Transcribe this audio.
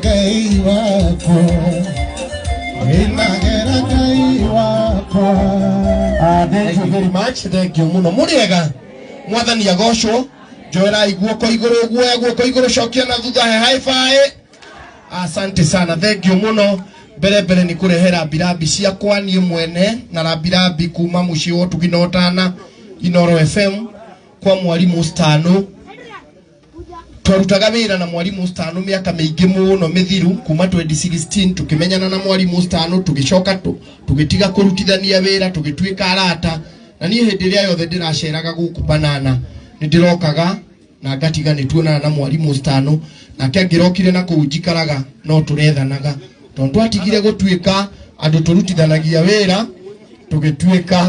Ngai wakwa, inagĩra Ngai wakwa. Ah, thank you very much. Thank you muno. Mũrĩega. Mwathani agocwo. Njoerai guoko igũrũ, guoya guoko igũrũ, cokia na thutha, he high five. Asante sana. Thank you muno. Mbere mbere nĩ kũrehe rambirambi ciakwa niĩ mwene na rambirambi kuma mũciĩ wa ũtugi na ũtana Inoro FM kwa mwarimũ Stano. Twarutaga wĩra na mwarimũ Stano mĩaka mĩingĩ mũno mĩthiru, kuma 2016 tũkĩmenyana na mwarimũ Stano, tũgĩcoka tũgĩtiga kũrutithania wĩra, tũgĩtuĩka arata. Na niĩ hĩndĩ ĩrĩa yothe ndĩraceraga gũkũ Banana nĩ ndĩrokaga na ngatiga nĩ tuonana na mwarimũ Stano, nake angĩrokire na kũu njikaraga no tũrethanaga, tondũ twatigire gũtuĩka andũ tũrutithanagia wĩra tũgĩtuĩka